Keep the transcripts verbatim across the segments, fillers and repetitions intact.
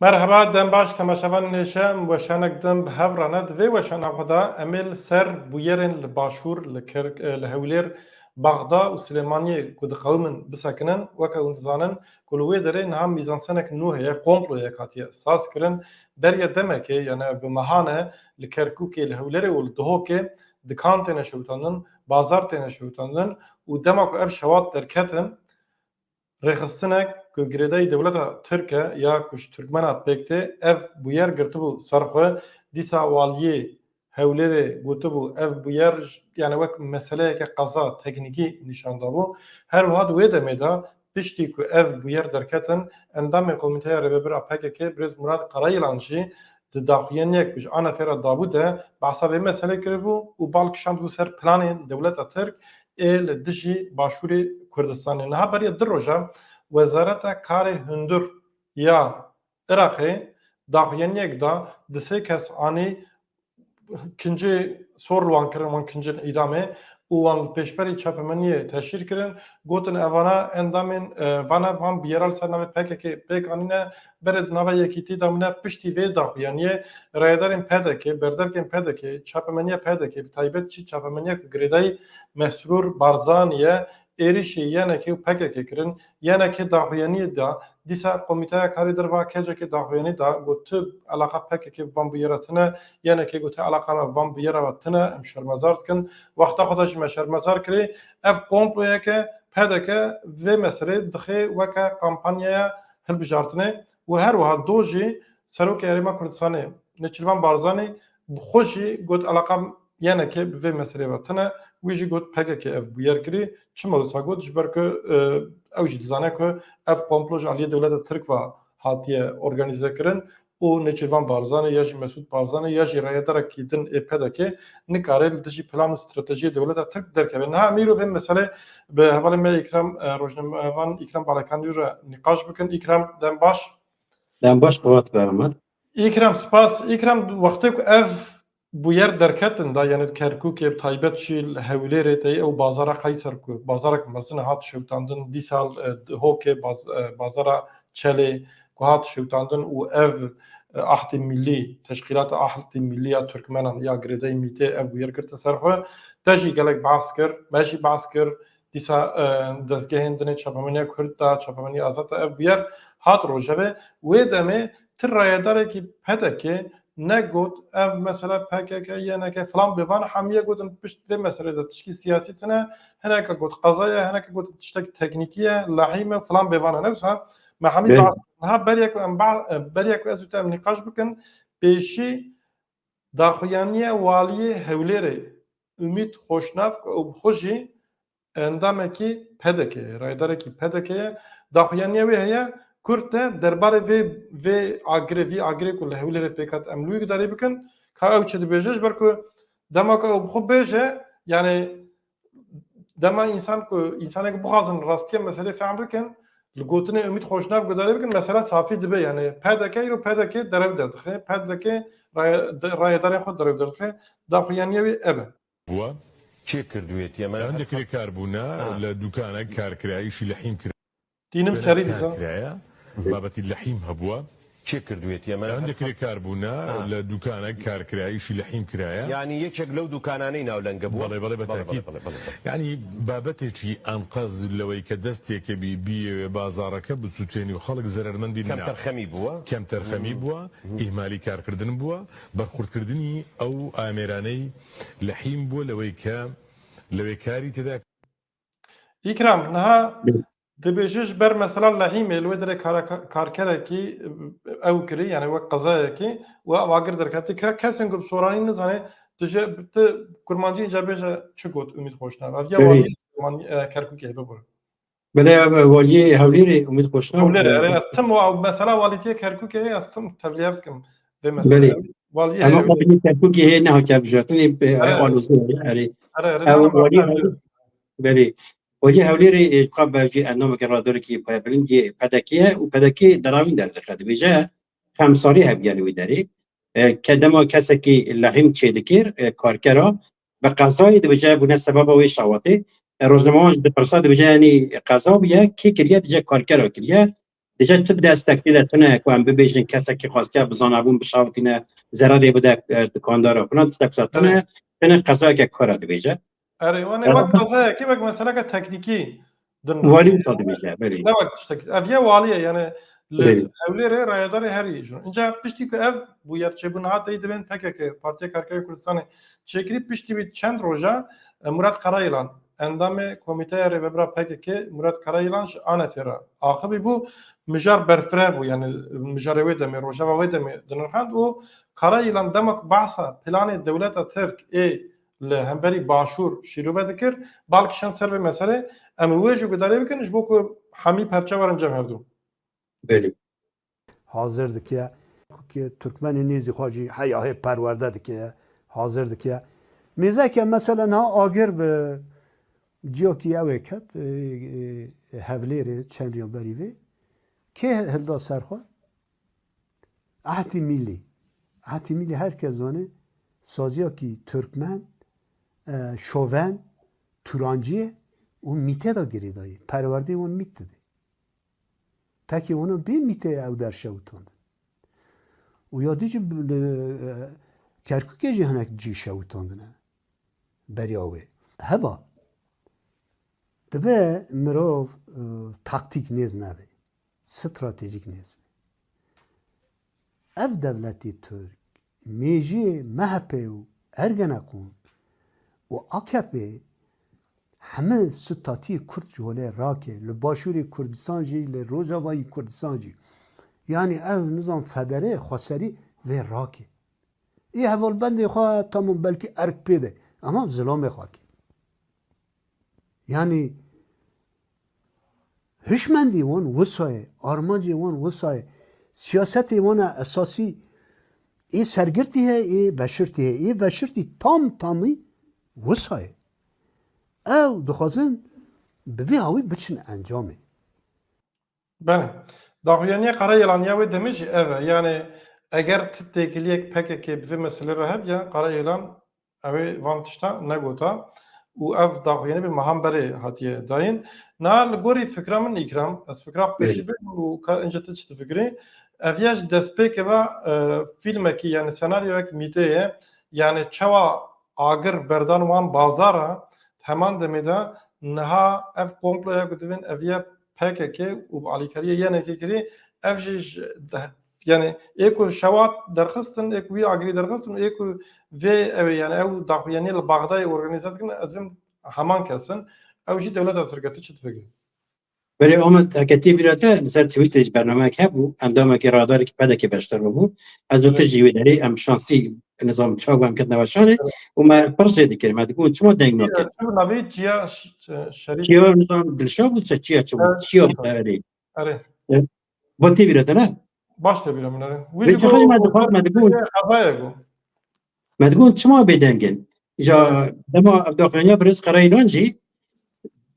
Merheba, dem baş temaşevanên hêşe, em weşanek din bi hev re ne. Di vê weşana xwe de em ê li ser bûyerên li Başûr, li Kerk-, e, li Hewlêr, Baxda û Silêmaniyê ku diqewimin bisekinin. Weke hûn dizanin ku li wê derê niha mîzansenek nû heye, komployek hatiye sazkirin. Beriya demekê, yani bi mehan e, li Kerkûkê, li Hewlêrê û li Dihokê dikan têne şewitandin, bazar têne şewitandin û dema ku ev şewat derketin, rêxistinek ku girêdayî dewleta Tirk e ya ku ji Tirkmena pêk tê, ev bûyer girtibû ser xwe. Dîsa waliyê Hewlêrê gotibû, ev bûyer j-, yani wek meseleyeke qeza teknîkî nîşan dabû. Her wiha di wê demê de piştî ku ev bûyer derketin, endamê Komîteya Rêvebir a P K K, Birêz Murad Karayilan jî di daxuyaniyek ku ji A N F re dabû de behsa vê meselê kiribû û bal kişandibû ser planên dewleta Tirk ê li dijî Başûrê Kurdistanê. Niha beriya du roja Wezareta Karê Hundir ya Iraqê daxuyaniyek da, di sê kes anî kincê sor li wan kirin, wan kincên îdamê û wan li pêşberî çapemeniyê teşhîr kirin. Gotin, evana endamên, e, vana van bûyera li ser navê P K K pêk anîne, berê di nava yekîtî de mine. Piştî vê daxuyaniyê rayedarên P D K, berderkên P D K, çapemeniya P D K, bi taybet jî çapemeniya ku girêdayî Mesrûr Barzanî ye, êrîşî Y N K û P K K kirin. Y N K daxuyaniyê da, dîsa Komîteya Karê Derve a K C K daxuyanî da, got, tu eleqa P K K bi van bûyera tune, Y N K got, eleqa me bi van bûyera ve tune, em şermezar dikin. Wexta xwe de jî me şermezar kirî. Ev komployeke P D K vê meselê dixê weke kampanyaya hilbijartinê û her wiha do jî Serokê Herêma Kurdistanê Nêçîrvan Barzanî bi xwe jî got, eleqa Y N K bi vê meselê ve tune. Wî jî got, P K K ev bûyer kirî. Çima wisa got? Ji ber ku, e, ew jî dizane ku ev komplo ji aliyê dewleta Tirk ve hatiye organîze kirin û Nêçîrvan Barzanî ya jî Mesûd Barzanî ya jî rayedarekî din ê P D K nikare li dijî plan û stratejiyê dewleta Tirk derkeve. Niha em îro vê meselê bi hevalê me Îkram, e, rojnamevan Îkram Balekanî re nîqaş bikin. Îkram, dem baş. Dem baş, qewat be Ahmet. Îkram, spas. Îkram, wextê ku ev bûyer derketin da, yani Kerkûkê, bi taybet jî li Hewlêrê tê ew bazara Qeyser ku bazarek mezin hat şewitandin, dîsa, e, Dihokê baz-, e, bazara Çelê ku hat şewitandin û ev, e, Ahdê Millî, Teşkîlata Ahdê Millî ya Tirkmenan ya girêdayî mîtê ev bûyer girtin ser xwe. Te jî gelek behs kir, me jî behs kir, dîsa, e, dezgehên dinê çapemeniya Kurd da, çapemeniya azad da ev bûyer hat rojevê. Wê demê tu rayedarekî P D K negot, ev mesela P K K, Y N K filan bêvan, hemiye gotin pişt vê meselê de tişkî siyasî tune, hineke got qeza ye, hineke got tiştek teknîkî ye, lehîm e, filan bêvan e. Ne wisa me hemî Belê. Behs, niha beriya ku em ba-, beriya ku ez û te em nîqaş bikin, pêşî daxuyaniye waliyê Hewlêrê Umît Xoşnav ku ew bi xwe jî endamekî P D K ye, rayedarekî P D K ye. Daxuyaniya wê heye, Kurd de derbarê vê, vê agirê, vî agirê ku li Hewlêrê pêk hat, em li wî gudarî bikin, ka ew çi dibêje, ji ber ku dema ku ew bi xwe bêje, yani dema însan ku, însanek bixwazin rastiya meselê fehm bikin, li gotinê Umît Xoşnav gudarî bikin, mesela safî dibe, yani P D K îro P D K derew derdixe, P D K raye-, de-, rayedarên xwe derew derdixe, daxuyaniya wê ev e. بووە؟ کێ کردوویەتی ئەمە؟ ئەوەندە کرێکار بوو، نا، آه. لە دوکانێک کار کرا، ئیشی لە حیم کرا. Dînim serî dîsa. Kar kiraya. بابەتی لە حیم هەبووە. کێ کردوویەتی ئەمە؟ ئەوەندە کرێکار بوو، نا، آه. لە دوکانێک کار کرا، ئیشی لە حیم کرایە. یعنی یەکێک لەو دوکانانەی ناولەنگە بووە؟ بەڵێ، بەڵێ، بە بەڵێ، تاکید. بەڵێ، بەڵێ، بەڵێ، بەڵێ. یعنی بابەتێکی ئەنقەز لەوەی کە دەستێکە بی-، بیەوێ بازاڕەکە بسوتێنی و خەڵک زەرەرمەندی کەم نەبێت. تەرخەمی بووە؟ کەم تەرخەمی مم. بووە، مم. ئیهمالی کارکردن بووە، بەرخوردکردنی ئەو ئامێرانەی لە حیم بووە لەوەی کە لەوەی کاری تێدا. ئیکرام، نها بێ. Dibêje ji ber mesela lehîmê li wê derê kara-, ka-, karkerekî, e, ew kirî, yani wek qezayekî û ew agir derketî ke-, kesên ku bi soranî nizane, tu ji, tu kurmancî înca bêje çi got Umît Xoşnav? Ev ya Belê. Waliyê Silêmanî, e, Kerkûkê bibûre. Belê, ev waliyê Hewlêrê Umît Xoşnav, Hewlêrê, e, erê, ez tim û ew mesela walîtiyê Kerkûkê heye, ez tim tevlihev dikim vê meseleyê. Belê. Waliyê Hewlêrê. Ama kapînê Kerkûkê heye nehatiye bijartinê, e, Erê. Alozê heye, erê. Erê, erê, Ew nana waliyê başlar. Hewlêrê. Belê. Wekî Hewlêrê, e, xwe bi jî endameke radarikî payabilin yê P D K ye û P D K deravîn derdixe. Dibêje xemsarî hebûye li wî derê. E, ke dema kesekî lehîm çêdikir, e, karkera bi qezayê dibêje bûne sebeba wê şawatê. E, rojnamevan jî dipirse dibêje, yanî qeza bûye, kê kiriye? Dibêje karkera kiriye. Dêje tu bi destek tê de tune ku em bibêjin kesekî xwestiye bi zanabûn bişawitîne, zerarê bide, e, dikandara filan tiştek wisa tune, tune qezayeke kara dibêje. Erê, wan ê wek qezayekî, wek meseleke teknîkî din. Walî wisa dibêje, belê. Ne wek tiştekî. Ev ye walî ye, yani li Belê. Hewlêrê rayedarê herî jin. Înca piştî ku ev bûyer çêbû niha teyî dibên P K K, Partiya Karkerên Kurdistanê çêkirî, piştî wî çend roja, e, Murat Karayılan, endamê Komîteya Rêvebira P K K, Murat Karayılan ji Anefê re axivî bû, mijar berfireh bû, yani mijarê wê demê, rojeva wê demê dinirxand û Karayılan dema ku behsa planê dewleta Tirk ê li hemberî Başûr şîrove dikir, bal kişand ser vê meselê, em li wê jî guhdarî bikin, ji bo ku hemî perçe werin cem hevdû. Belê. Hazir dike, ku Tirkmenê nêzî xwe jî heyahê perwerde dike, hazir dike. Mêzeke mesela niha agir bi ciyakî ew ê ket, e, e, Hevlêrê çend riya berî vê. Kê hilda ser xwe? Ehdî Mîlî. Ehdî Mîlî her kes zane, saziyakî Tirkmen, e, şoven, turancî ye û mîte de girêdayî. Perwerdê wan mît dide. Pekî wana bê mîtê ew der şewitandin. Û ya dî jî bi, li, e, Kerkûkê jî hinek cî şewitandine. Beriya wê. Heva, dibe mirov, e, taktîk nêz nebe, stratejîk nêz be. Ev dewletê Tirk, mêjiyê M H P û Ergenekon û A K P heme statîyê Kurd ji holê rake, li Başûrê Kurdistan jî, li Rojavayî Kurdistan jî. Yanî ev nizam federe xweserî vê rake. Ê hevalbendê xwe tamam belkî erk pê de, ama zilamê xwe kir. Yanî hişmendî wan wisa ye, armancê wan wisa ye, siyasetê wan a esasî ê sergirtî heye, ê veşirtî heye, ê veşirtî tam tamî wisa ye. Ew dixwazin bi vî hawî biçin encamê. Belê. Daxuyaniya Karayelaniya wê demê jî ev e. Yani eger tu têkiliyek P K K bi vê meselê re hebiya, Karayelan ew ê van tişta negota û ev daxuyanî bi mehan berê hatiye dayîn. Niha li gorî fikra min, Îkram, ez fikra xwe pêşî Belê. Bim û ka ince tu çi difikirî. Ev ya ji destpêkê ve, e, fîlmekî, yani senaryoyek mîtê ye. Yani çawa agir berdan wan bazara, heman demê de niha ev komploya ku divên ev ya P K K û bi alîkariyê Y N K kirî, ev jî ji, de, yani ê ku şewat derxistin, ê ku wî agirî derxistin û ê ku vê ew ê, yani ew daxuyaniyê li Baxdayê organîze dikin, ez vim heman kesin, ew jî dewleta Tirk e, tu çi difikirî? Belê Ahmet, heke tê bîra te, li ser Twitterê jî bernameyek hebû, endamekî radarêkî P D K beşdar bûbû. Ez û tu Evet. jî wê derê em şansî nizam çawa em ketine weşanê Evet. û me pir jê dikirin. Me digot çima deng nakin? Çi bi navê Çiya Ş-, Ş-, Şerîf? Çiya nizam Dilşad bû, çi, Çiya çi bû? Evet. Çiya Evet. Erê. Erê. E, bo tê bîra te ne? Baş tê bîra min, erê. Wî Vê jî çaxê got, me dixwar, me digot. Qezayê got. Me digot çima bêdeng in? Ja dema ev daxuyaniya birêz Qereylan jî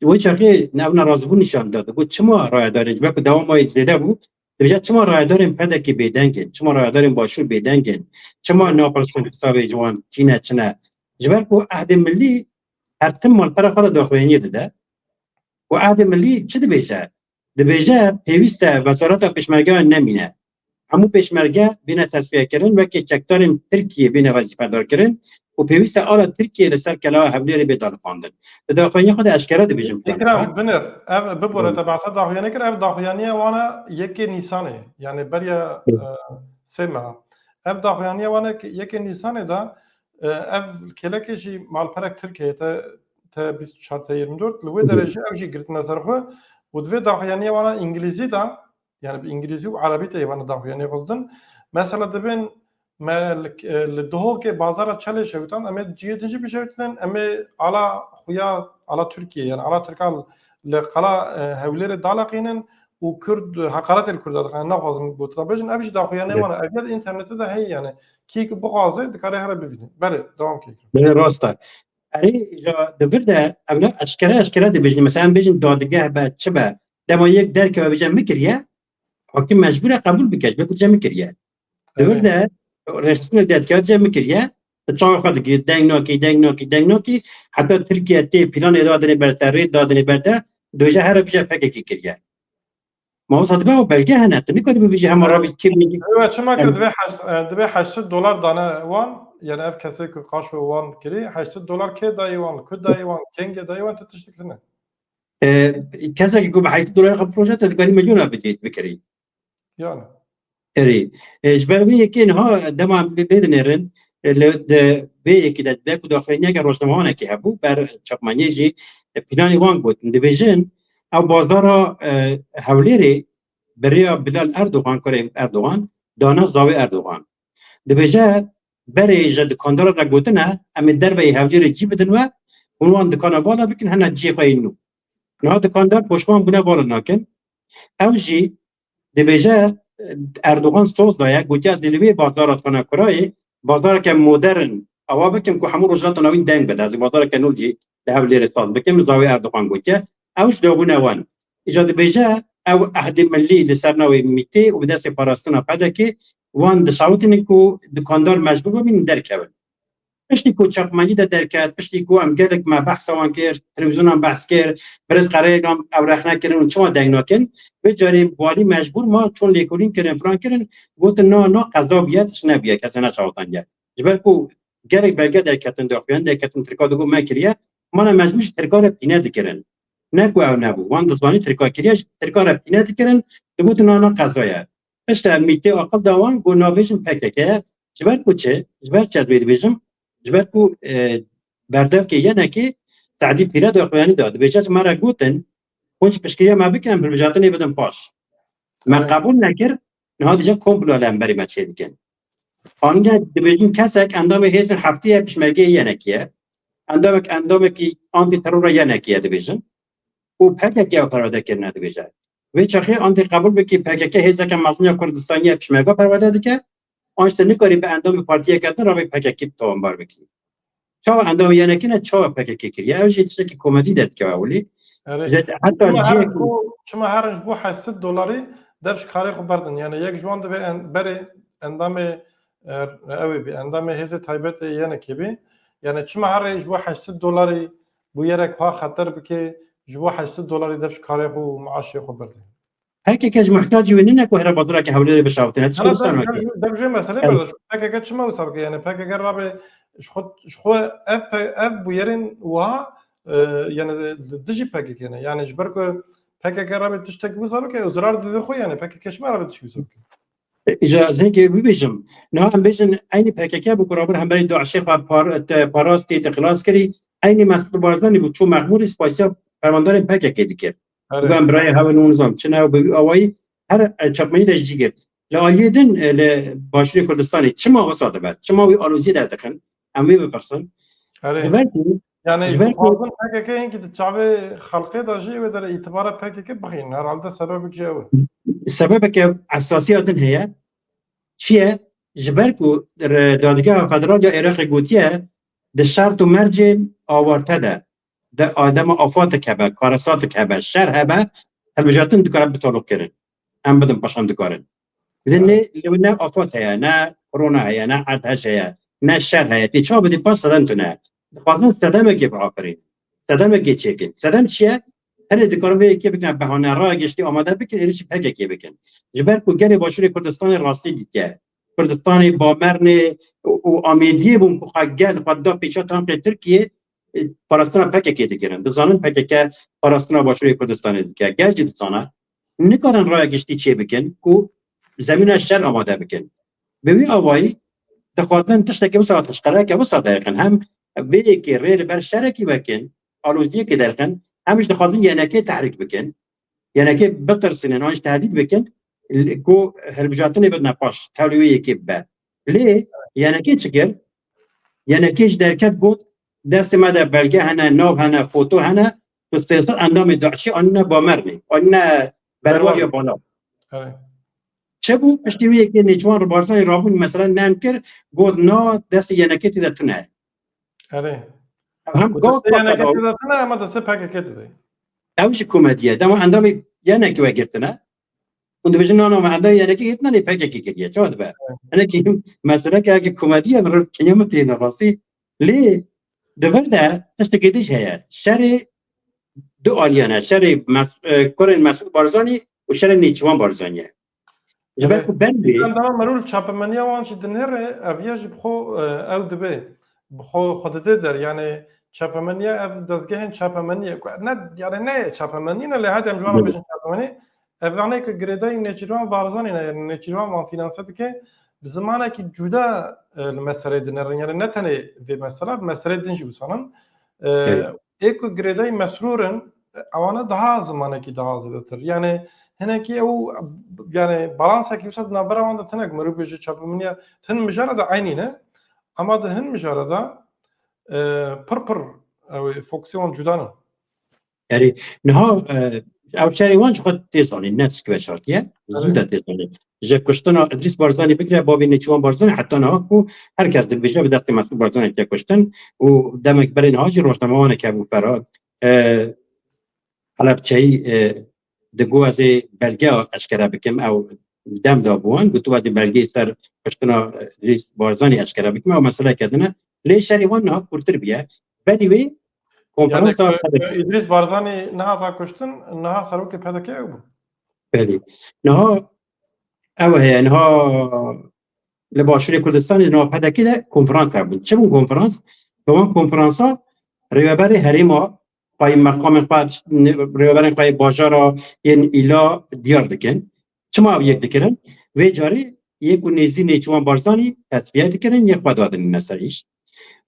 wê çaxê ev nerazîbûn nîşan da. Digot çima rayedarên, ji ber ku dewama wê zêde bû, dibêje çima rayedarên P D K bêdeng in? Çima rayedarên Başûr bêdeng in? Çima napirsin hesabê ji wan tîne çine? Ji ber ku Ehdê Millî her tim malpera xwe de daxuyaniyê dide. Û Ehdê Millî çi dibêje? Dibêje pêwîst e wezareta pêşmergeyan nemîne. Hemû pêşmerge bîne tesfiyekirin, wekî çekdarên Tirkiyê bîne wezîfedarkirin û pêwîst e ala Tirkiyê li ser kelewa Hewlêrê bê daliqandin. Di daxuyaniya xwe de eşkere dibêjin plan. Îkram, binir, ev bibore Hı. te behsa daxuyanî kir, ev daxuyaniya wan e yekê Nîsanê, yani beriya, Hı. e, sê meha. Ev daxuyaniya wan e yekê Nîsanê de, e, ev kêlekê jî malperek Tirkiyê te, te bîst û çar te yirmi dört, li wê Hı. derê jî ew jî girtine ser xwe û di vê daxuyaniya wan e îngilîzî de, yani bi îngilîzî û erebî tê vana daxuyaniyê xwe didin. Mesela dibên me li, e, li Duhokê bazara Çelê şewitand, em ê cihê din jî bişewitînin, em ê ala xuya, ala Tirkiyê, yani ala Tirkan li qala, e, Hewlêrê daleqînin û Kurd heqaretê li Kurda dikin. Naxwazim gotina bêjin, ev jî daxuyaniyê Evet. wan e. Ev ya di înternetê de heye yani. Kî ku bixwaze dikare here bivîne. Belê, dewam kê. Belê, rast e. Erê, ja di vir de ev ne eşkere, eşkere dibêjin. Mesela em bêjin dadigeh be, çi be. Dema yek derkeve bêje min kiriye, hakim mecbûr e qebûl bike, ji ber ku dibêje min kiriye. Di vir Evet. de rêxistinê derkeve dibêje min kiriye, tu çawa xwe dikî, deng nakî, deng nakî, deng nakî, heta Tirkiye tê planê dadinê ber te, rê dadinê ber te, dibêje here bêje P K K kiriye. Ma wisa dibe ew belge hene, tu nikarî bibêjî hema rabî kê bêjî. Ew çima kir? Divê heşt, e, divê heşt sed dolar dane wan, yani ev kesê ku qaşo wan kirî, heşt sed dolar kê dayî wan, ku dayî wan, kengê dayî wan, tu tiştik tine. E, Kesekî ku bi heşt sed dolar xwe proje te dikarî milyona bidît bikirî. Yani. Erê. E, ji ber vê yekê niha dema bê dinêrin, e, li, di vê yekê de, de ku daxuyaniyeke rojnamewanekê hebû, ber çapmanyê jî, e, planê wan gotin. Dibêjin, ew bazara, e, Hewlêrê bi rêya Bilal Erdogan, kurê Erdogan, dana Zawê Erdogan. Dibêje, berê ji dikandara re gotine, em ê derveyê Hewlêrê cî bidin we, hûn wan dikana vala bikin, hene cihê xwe yên nû. Niha dikandar poşman bûne vala nakin. Ew jî dibêje, Erdogan soz daye, gotiye, ez ê li wê bazara dikana kurayê, bazareke modern awa bikim ku hemû Rojhilata Navîn deng bide. Ez ê bazareke nû jî li Hewlêrê saz bikim, Zawê Erdogan gotiye. Ew ji dawî ne wan. Îca dibêje, ew ehdê milî li ser navê mîtê û bi destê parastina P D K'ê wan dişawitin ku dikandar mecbûr bibin derkevin. Piştî ku çapmanyî de derket, piştî ku em gelek me behsa wan kir, televîzyonan behs kir, birêz Qereyegan ew rexne kirin û çima deng nakin, vê carê walî mecbûr ma çûn lêkolîn kirin, filan kirin, gotin, na, na, qeza bûye, tişt nebûye, kesê neçawitandiye. Ji ber ku gelek belge derketin, daxuyan derketin, Tirka digot me kiriye, mana mecbûr ji Tirka re pîne dikirin. Ne ku ew nebû, wan dizanî Tirka kiriye, ji Tirka re pîne dikirin, digotin, na, na, qeza ye. Piştre mîtê aqil da wan, got, nabêjin P K K ye. Ji ber ku çi? Ji ber çi ez wê dibêjim? Ji ber ku, e, berdevkê yenekê Se'dî Pîre daxuyanî da. Dibêje, ji me re gotin, hûn ji piştgiriya me bikin, em hilbijartinê bidin paş. Me qebûl nekir, niha dîje komplo li hemberî me çêdikin. Anîne dibêjin kesek endamê hêzên heftê ye, pişmergeyê yenekê ye. Endamek, endamekî antîterora yenekê ye dibêjin. Û P K K ew perwerde kirine dibêje. Vê çaxê an tê qebûl bikî P K K hêzeke mezin ya Kurdistanî ye, pişmerga perwerde dike, an jî te nikarî bi endamê partiyeke din re vê P K K tawanbar bikî. Çawa endamê yenekê ne, çawa P K K kiriye? Ew jî tiştekî komedî derdikeve ewilî. Heta çima herin ji bo heşt sed dolarî dev ji karê xwe berdin? Yani yek ji wan divê en, berê endamê, e, ew ê bî, endamê hêzê taybetê yenekê bî. Yani çima herê ji bo heşt sed dolarî bûyerek ha xeter bike, ji bo heşt sed dolarî dev ji karê xwe û maaşê xwe berdin? P K K ji muhtacî wê nîne ku here bazareke Hewlêrê bişawitine. Tişkî wisa nake. Dev jê meselê berdaş. P K K çima wisa bike? Yani P K K rabe ji xwe, ji xwe ev, ev bûyerên wiha, e, yani dijî P K K ne. Yani ji ber ku P K K rabe tiştek wisa bike, zirar dide xwe yani. P K K çima rabe tişkî wisa bike? Îca zengê bibêjim. Niha em bêjin eynî P K K bû ku rabir hemberî DAIŞê xwe par-, te parastî, te xilas kirî. Eynî Mesûd Barzanî bû çû mexmûrî spasiya fermandarên P K K dikir. Digo em birayê hev in û nizam çi ne û bi wî awayî her, e, çapmeyî de jî girt. Li aliyê din, e, li Başûrê Kurdistanê çima wisa dibe? Çima wî aloziyê derdixin? Em wê bipirsin. Ji ber ku Yani dixwazin P K K hinkî di çavê xelkê de jî wê dere îtibara P K K bixînin. Herhalde sebebek jî ew e. Sebebeke esasiya din heye. Çi ye? Ji ber ku re-, Dadgeha Federal ya Iraqê gotiye, di şert û mercên awarte de, di adema afatek hebe, karesatek hebe, şer hebe, hilbijartin dikare bitolok kirin. Em bidin paşan dikarin. Li nê, li ne afat heye, ne korona heye, ne erdhej heye, ne şer heye. Tê çawa bidî paş sedem tune. Dixwazin sedemekê biafirînin. Sedemekê çêkin. Sedem çi ye? Herê dikarin vê yekê bikin, behane, raya giştî amade bikin, êrîşî P K K bikin. Ji ber ku gelê Başûrê Kurdistanê rastî dîtiye. Kurdistanê, Bamernê û, û Amêdiyê bûn ku xwe gel xwe da pêça tankê Tirkiyê, e, parastina P K K dikirin. Dizanin P K K parastina Başûrê Kurdistanê dike. Gel jî dizane. Nikarin raya giştî çê bikin ku zemîna şer amade bikin. Bi wî awayî dixwazin tiştekî wisa, tişqereke wisa derxin. Hem vê yekê rê li ber şerekî vekin, aloziyekê derxin, hem jî dixwazin yenekê tehrîk bikin. Yenekê bitirsînin, an jî tehdît bikin, ku hilbijartinê bidine paş, tevlî wê yekê bibe. Lê yenekê çi kir? Yenekê ji derket got, destê me de belge hene, nav hene, foto hene, ku sê sed endamê DAIŞê anîne Bamernê, anîne Berwariya Bala. Çi bû? Piştî wê yekê Nêçiwan Barzanî rabûn, mesela nem kir, got, na, destê yenekê tê de tune. Erê. Hem gava yenekê tê de tune, ama destê P K K tê de. Ew jî komedî ye. Dema endamê yenekê we girtine. Hûn dibêjin, na, na, me endamê yenekê girtine, lê P K K kiriye. Çawa dibe? Hinekî meseleke yekî komedî ye, min rê kenya min têne rastî. Lê di vir de tiştekê din jî heye. Şerê du aliyan e. Şerê Mes-, e, kurên Mesûd Barzanî û Nêçîrvanê Nêçîrvan Barzanî ye. Ji ber ku ber wê Endama merûl çapemeniya wan jî dinêre, ev ya jî bi xwe, e, ew dibe. Bi xwe xwe dide der. Yani çapemeniya ev dezgehên çapemeniyê. Ne, yani ne çapemenî ne lê hadi em ji wan re bêjin çapemenî. Ev anê ku girêdayî Nêçîrvan Barzanî ne, yani Nêçîrvan wan fînanse dike. Bi zimanekî cuda, e, li meseleyê dinêrin. Yani ne tenê vê mesela, bi meseleyê din jî wisa nin. E, ê ku girêdayî Mesrûr in, ewana daha zimanekî daha zêdetir. Yani hinekî ew, yani balansekî wisa di navbera wan de tine ku merû bêje çapemeniya, hin mijara de eynî ne, ama di hin mijara de, e, pir pir ew ê fokusê wan cuda ne. Erê, niha, e, ew şerê wan ji xwe tê zanîn, ne tişkî veşartiye, zû de tê zanîn. Ji kuştina Idrîs Barzanî bigire, bavê Nêçîrvan Barzanî, heta niha ku her kes dibêje bi destê Mesûd Barzanî tê kuştin û demek berê niha jî rojnamewanek hebû Ferhat, e, Helebçeyî, e, digot ez ê belgeya eşkere bikim, ew dem da bi wan, got ez ê belgeyê ser kuştina, e, Idrîs Barzanî eşkere bikim, ew meseleke din e. Lê şerê wan niha kûrtir bûye. Berî wê konferansa Yani, e, Îdrîs Barzanî nehata kuştin, niha serokê P D K ew bû. Belê. Niha ew heye, niha li Başûrê Kurdistanê niha P D K de konferans hebûn. Çi bûn konferans? Bi wan konferansa rêveberê herêma, payî meqamên xwe, rêveberên xwe yê bajara yên îla diyar dikin. Çima ew yek dikirin? Vê carê yê ku nêzî Nêçîrvan Barzanî tesfiye dikirin, yê xwe dadinîne ser îş.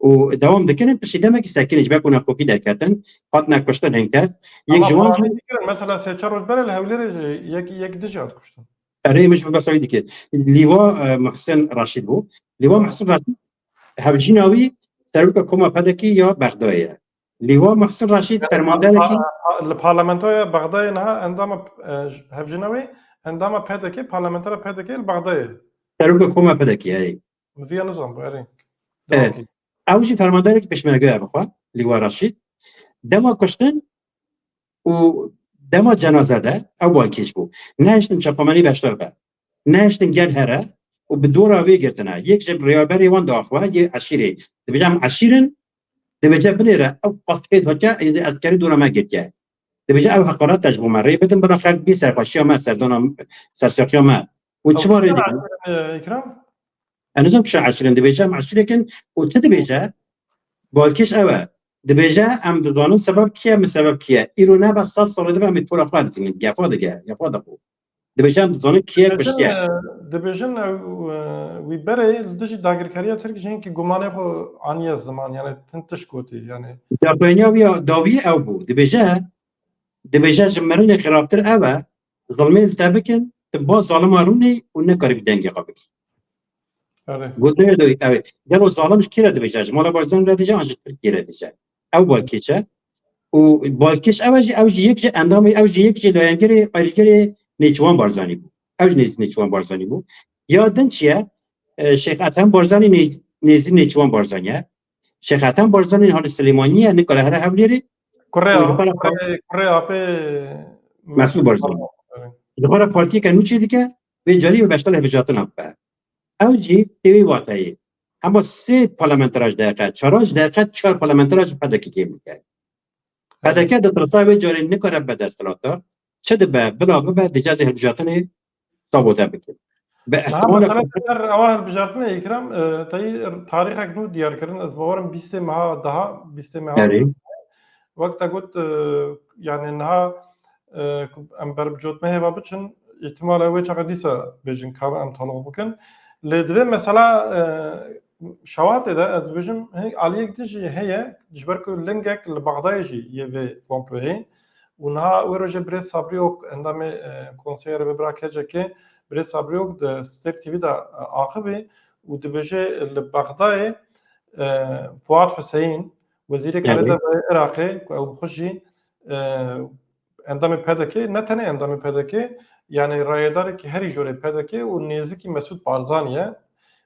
Û dewam dikirin, piştî demekî sekinî ji ber ku nakokî derketin, hatine kuştin hin kes. Yek ji wan jî dikirin, mesela sê çar roj berê li Hewlêrê jî yek, yek dijî hat kuştin. Erê, min ji besa wî dikir. Lîwa, e, Muhsin Reşîd bû. Lîwa Muhsin Reşîd hevjîna wî seroka koma P D K ya Bexdayê ye. Lîwa Muhsin Reşîd fermanderekî Li parlamentoya Bexdayê niha endama, e, hevjîna wî endama P D K, parlamentera P D K li Bexdayê. Seroka koma P D K ye. Min viya nizanbû, erê. Evet. Ew jî fermanderekî pêşmerge ye bixwe, Lîwa Reşîd. Dema kuştin û dema cenaze de ew balkêş bû. Nehiştin çapemenî beşdar be. Nehiştin gel here û bi dora wê girtine. Yek ji rêveberê wan diaxive yê eşîrê. Dibêje em eşîr in, dibêje binêre ew qas kê dike, êdî eskerî dora me girtiye. Dibêje ew heqaret e ji bo me. Rê bidin bila xelk bî serxweşiya me, serdana, sersaxiya me. Û çima rê dikin? Ekrem? Ez nizam kişa eşîr in, dibêje em eşîrek in û çi dibêje? Balkêş ew e. Dibêje em dizanin sebeb kî ye, min sebeb kî ye. Îro nebe sed salê dibe em ê tora xwe ditînin. Gefa dige, gefa dixwe. Dibêje em dizanin kî ye kuştiye. Dibêjin, e, wî berê li dijî dagirkeriya Tirk jî hinkî gumanê xwe aniye ziman, yani tin tişt gotî, yani. Daxuyaniya wî ya dawî ew bû. Dibêje, dibêje ji mirinê xirabtir ev e, zilmê li te bikin, tu ba zalima rûnê û nekaribî dengê xwe bikî. Gotinê de ew ê. Gelo zalim ji kê re dibêje? Ji mala Barzanî re dibêje an ji Tirkiyê re dibêje? Ew balkêş e. Û balkêş ew e jî, ew jî yek ji endamê, ew jî yek ji layengerê, ayrîgerê Nêçîrvan Barzanî bû. Ew jî nêzî Nêçîrvan Barzanî bû. Ya din çi ye? E, Şêx Ethem Barzanî nê-, nêzî Nêçîrvan Barzanî ye. Şêx Ethem Barzanî niha li Silêmaniyê ye, nikare here Hewlêrê. Kurê, kurê, kurê apê Mesûd Barzanî. Ji xwe re partiyeke nû çêdike, vê carî bi beşdar hilbijartina bibe. Ew jî tê wê wateyê. Hema sê parlamentera ji D Q, çara ji D Q, çar parlamentera ji P D K kêm dike. P D K ditirsa wê carê nikare bibe desthilatdar. Çi dibe, bila bibe, dê cezê hilbijartinê sabote bikin. Bi ihtimala ewa hilbijartinê, Îkram, e, tayî tarîxek nû diyar kirin. Ez bawerim bîstê meha daha, bîstê meha. Wek te got, e, yani niha, e, ku em ber bi cotmê hêva biçin, îhtimal e wê çaxa dîsa bêjin ka em taloq bikin. Lê divê mesela, e, şewatê de ez dibêjim, aliyek din jî heye, ji ber ku lingek li Bexdayê jî yê vê komployê. Û niha wê rojê birêz Sabrî Ok, endamê, e, Konseya Rêvebira K C K, birêz Sabrî Ok di Stêrk T V de, e, axivî û dibêje li Bexdayê, e, Fuat Huseyîn, wezîrê karê derve yê Iraqê, ku ew bi xwe jî, e, endamê P D K, ne tenê endamê P D K, yani rayedarekî herî jorê P D K û nêzikî Mesûd Barzanî ye.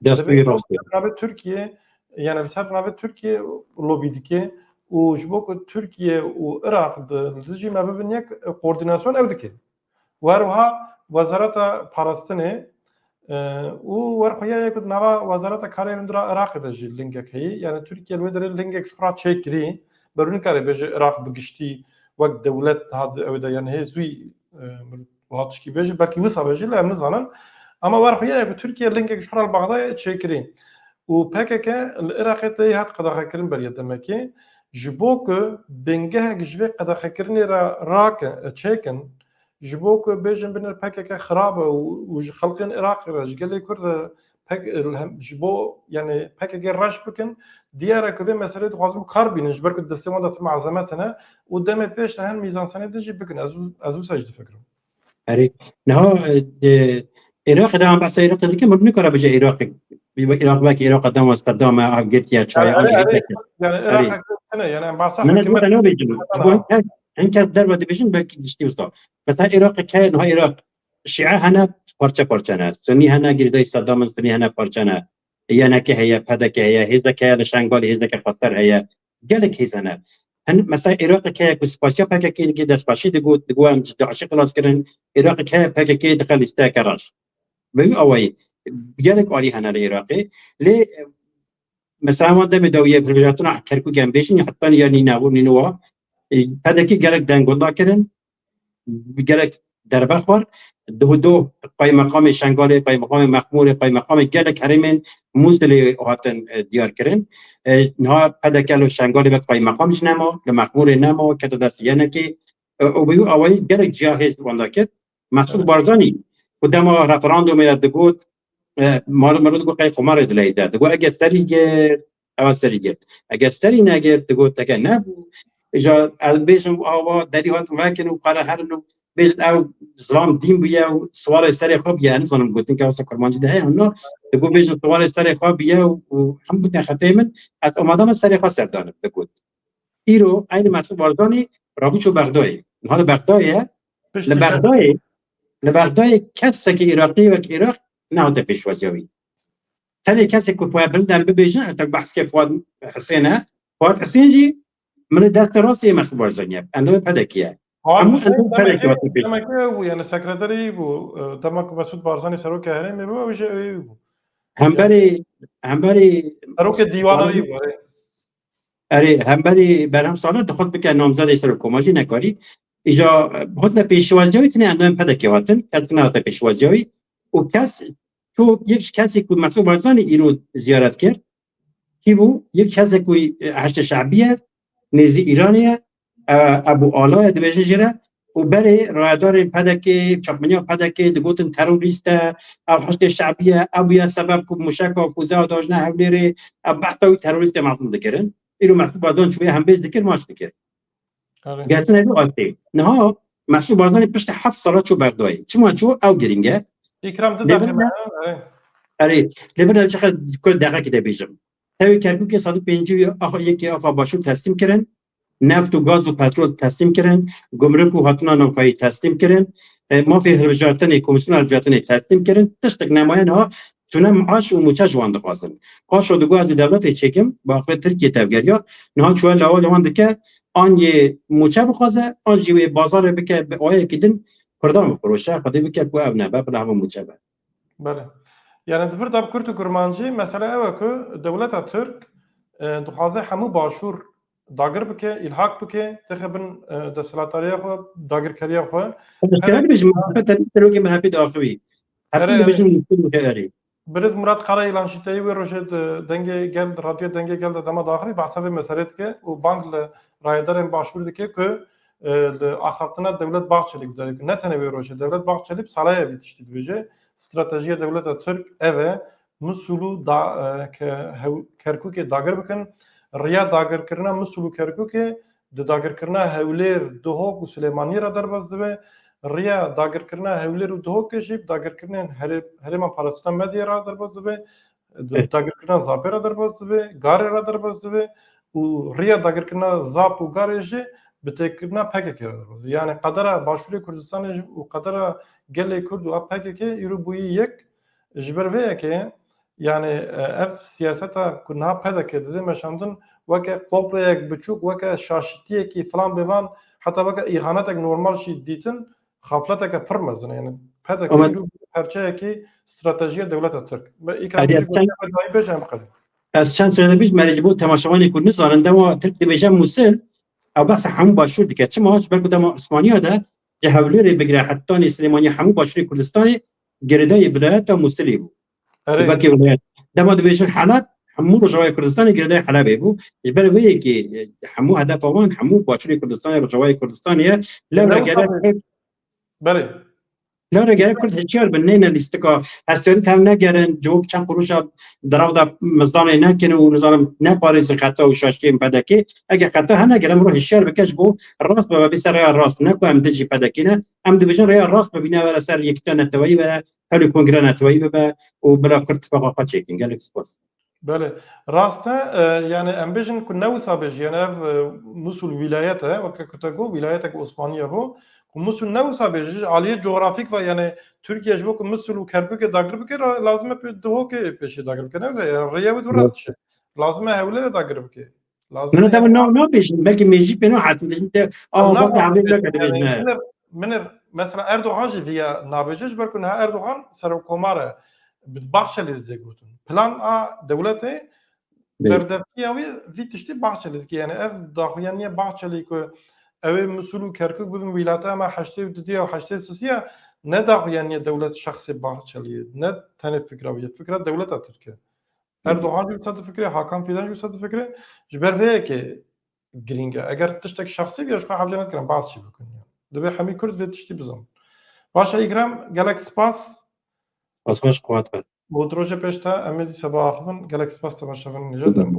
Dest wî rast e. Navê Tirkiye, yani li ser navê Tirkiye lobî dike û ji bo ku Tirkiye û Iraq di, li dijî me bibin yek, koordînasyon ew dike. Û her wiha Wezareta Parastinê, e, û werxuya yek di nava Wezareta Karê Hundir a Iraqê de jî lingek heye. Yani Tirkiye li wê derê lingek ji xwe re çêkirî, berû nikare bêje Iraq bi giştî wek dewlet hat ew de, yani hê zûyî, e, Wiha tişkî bêjî, belkî wisa bêjî, lê em nizanin. Ama wer xuya ye ku Tirkiye linkek ji xwe re li Bexdayê çêkirî û P K K li Iraqê tê hat qedexekirin beriya demekê. Ji bo ku bingehek ji vê qedexekirinê re rakin, çêkin, ji bo ku bêjin binêr P K K xirab e û, û ji xelkên Iraqê re, ji gelê Kurd re pek, hem ji bo, yani P K K reş bikin, diyar e ku vê meseleyê dixwazin kar bînin, ji ber ku destê wan de tim ezemet hene û demê pêş de hin mîzansenê din jî bikin. Ez, ez wisa jî difikirim. Erê, niha, e, Iraqê de em behsa Iraqê dikin, mirov nikare bêje Iraqê, Iraq wekî Iraq dema Seddam e, ev girtiye, çaya, Erê, erê, erê, yani Erê. Iraq hene, yani em behsa Min hikûmet nabêjin. Ji bo hin kes, hin kes derve dibêjin, belkî giştî wisa. Mesela Iraqê ke, niha Iraq, Şîe hene parçe parçe ne, Sunî hene girêdayî Seddam in, Sunî hene parçe ne. Y N K heye, P D K heye, hêzek heye li Şengalê, hêzeke xweser heye. Gelek hêz hene. Hin mesela Iraqê ke ku spasiya P K K dike, destpaşî digot, digot em ji DAIŞê xilas kirin. Iraqê ke P K K dixe lîsteyeke reş. Bi wî awayî gelek alî hene li Iraqê. Lê mesela wan demê dawiyê hilbijartina Kerkûkê em bêjin, heta ya Nînevû, Nînûwa, e, P D K gelek deng wenda kirin, gelek derbe xwar. Duhdo qaymeqamê Şengalê, qaymeqamê Mexmûrê, qaymeqamê gelek herêmên Mûsilê hatin, e, diyar kirin. E, niha P D K li Şengalê ve qaymeqam jî nema, li Mexmûrê nema, kete dest Y N Kê. E, û bi wî awayî gelek ciya hêz wenda kir. Mesûd Barzanî ku dema referandumê de digot, e, mal mirov digot qey xumarê dileyîze. Digot eger serî girt, ew serî girt. Eger serî negirt, digot teke nebû. Îja ez bêjim awa derî hat vekin û qere herin û bêjin ew zilam dîn bûye û siwarê serê xwe bûye. Ez nizanim gotin ke wisa kurmancî de heye hina. Digot bêjin siwarê serê xwe bûye û, û hemû gotin xetê min, ez amade me serê xwe serdanim, digot. Îro eynî Mesûd Barzanî rabû çû Bexdayê. Niha li Bexdayê ye. Piştî Li jî Bexdayê, li Bexdayê kesekî Iraqî wek Iraq nehate pêşwaziya wî. Tenê kesê ku Fuad Bilind em bibêjin, ew tek behsê Fuad Husên e. Fuad Husên jî min li destê rastê Mesûd Barzanî ye. Endamê P D K ye. Fuad Hemû Husên endamê demekê, P D K hatin pêş. Demekê ew bû, yani sekreterê wî bû. E, dema ku Mesûd Barzanî serokê herêmê bû, ew jî ew bû. Hemberî, hemberî Serokê dîwana wî bû, erê. Erê, hemberî Berhem Salih dixwest bike namzedê serokkomarî, nekarî. Îja, e, hotine pêşwaziya wî, tenê endamên P D K hatin, kes nehate pêşwaziya wî. Û kes, çok yek ji kesê ku Mesûd Barzanî îro ziyaret kir, kî bû? Yek kesê ku, e, Heşdê Şebî ye, nêzî Îranê ye, e, Ebû Ala ye, dibêje jê re. Û berê rayedarên P D K, çapmeniya P D K digotin terorîst e, ew Heşdê Şebî ye, ew bûye sebeb ku mûşeka Fûzeya dajine Hewlêrê, ew behsa wî terorîstê mezin dikirin. Îro Mesûd Barzanî çûye hembêz dikir, maç dikir. Erê. Getin ev astê. Niha Mesûd Barzanî piştî heft sala çû Bexdayê. Çima çû? Ew girîng e. Îkram du Lê deqe birine, me, erê. Erê, lê birine çiqas ku deqekê de bêjim. Tevî Kerkûkê sedî pêncî û yekê axa Başûr teslîm kirin. Neft û gaz û petrol teslîm kirin. Gumruk û hatina navxweyî teslîm kirin. E, mafê hilbijartinê, komîsyona hilbijartinê teslîm kirin. Tiştek nemaye niha çûne maaş û mûçe ji wan dixwazin. Paşo digot ez ê dewletê çêkim, bi axirê Tirkiye tevgeriya, niha çûye lawê li wan dike, an yê mûçe bixwaze, an jî wê bazarê bike bi awayekî din Kurdan bifiroşe, xwedê bike ku ev nebe, bila hema mûçe be. Belê. Yani di vir de bi kurt û kurmancî mesele ew e ku dewleta Tirk, e, dixwaze hemû Başûr dagir bike, îlhak bike, texe bin, e, desthilatdariya xwe, dagirkeriya xwe. Desthilatdariya Her bêjim, muhabbet serokê M H P daxivî. Her Erê, kim erê. dibêjin muhabbet erê. Birêz Murat Karayilan jî teyê wê rojê di Dengê Gel, Radyo Dengê Gel de dema daxivî behsa vê meselê dike û bang li rayedarên Başûr dike ku, e, li axaftina Dewlet Bahçelî guhdar dike. Ne tenê wê rojê, Dewlet Bahçelî bi salaya vî tiştî dibêje. Stratejiya dewleta Tirk ev e, Misûl û da, e, ke hew-, Kerkûkê dagir bikin. Riya dagirkirina Misûl û Kerkûkê di dagirkirina Hewlêr, Duhok û Silêmaniyê re derbas dibe. Riya dagirkirina Hewlêr û Duhokê jî bi dagirkirinên herê-, herêma parastina Medyayê re derbas dibe. Di Eh. dagirkirina Zapê re derbas dibe, Garê re derbas dibe û riya dagirkirina Zap û Garê jî bi têkirina P K K re derbas dibe. Yani qedera Başûrê Kurdistanê jî û qedera gelê Kurd û a P K K îro bûyî yek. Ji ber vê yekê, yani, e, ev siyaseta ku niha P D K dide meşandin, weke komployek biçûk, weke şaşitiyekî filan bêvan, heta weke îhanetek normal jî dîtin, xafleteke pir mezin e. Yani, P D K Ama îro perçeyekî stratejiya dewleta Tirk. Ve îkram Hadi jî sen gotiya xwe dayî bêje em qedin. Ez çend sene de bîst merê ji bo temaşevanê ku nizanin, dema Tirk dibêje Mûsil, ew behsa hemû Başûr dike. Çima? Ji ber ku dema Osmaniya de Ji Hewlêrê bigire hetanî Silêmaniya hemû başûrê Kurdistanê girêdayî vilayeta Mûsilê bû. Erê. Belkî vilayet. Dema dibêjin Heleb, hemû Rojavayê Kurdistanê girêdayî Helebê bû. Ji ber wê yekê, e, hemû hedefa wan, hemû başûrê Kurdistanê, Rojavayê Kurdistanê ye. Lewra gerek Kurd Belê. Lewra gerek Kurd hişyar bin, neyne lîstika hestiyarî tev negerin, cewab çend quruşa derav da mizdanê nekin û nizanim neparêzin xeta û şaştiyên P D K. Ege xeta hene, gere mirov hişyar bike ji bo rast bibe, bê ser rêya rast. Ne ku em dijî P D K ne, em dibêjin rêya rast bibîne, were ser yekîtiya neteweyî, were hewlê kongreya neteweyî bibe û bila Kurd tifaqa xwe çêkin. Gelek spas. Belê. Rast e, e, yani em bêjin ku ne wisa bêjî, yani ev, e, Musul wîlayet e, weke ku te got, wîlayetek Osmaniye bû, ku Musul ne wisa bêjî, ji aliyê cografîk ve, yani Tirkiye ji bo ku Musul û Kerkûkê dagir bike, ra-, lazim e pê-, Duhokê pêşî dagir bike. Ne wisa, yani rêya wê dûr re diçe. Lazim e Hewlêrê dagir bike. Lazim Min e te yani na-, nabêjin, belkî mêjî pê nahesindin. Te, Ew aa, bak, nabêjin, Hewlêr yani, min ir, min ir, mesela Erdogan jî viya nabêje, ji ber ku niha Erdogan serokkomar e, bi Bahçelî dide gotin. Plan a dewletê, Bê. Berdevkiya wî vî tiştî Bahçelî dike. Yani ev daxuyaniye Bahçelî ku ew ê Musul û Kerkûk bibin wîlata me heştê û dudî ya û heştê sisiya, ne daxuyaniye dewlet şexsê Bahçelî ye, ne tenê fikra wî ye. Fikra dewleta Tirk e. Erdogan jî wisa difikire, Hakan Fidan jî wisa difikire. Ji ber vê yekê girîng e. Eger tiştek şexsî bîya, ji xwe hevce nedikirin, behs jî bikin. Divê hemî Kurd vê tiştî bizin. Baş e Îkrem, gelek spas. Spas xweş, qewet be. Û di rojê pêş te, em ê dîsa biaxivin. Gelek spas temaşevanên hêja. Bidim.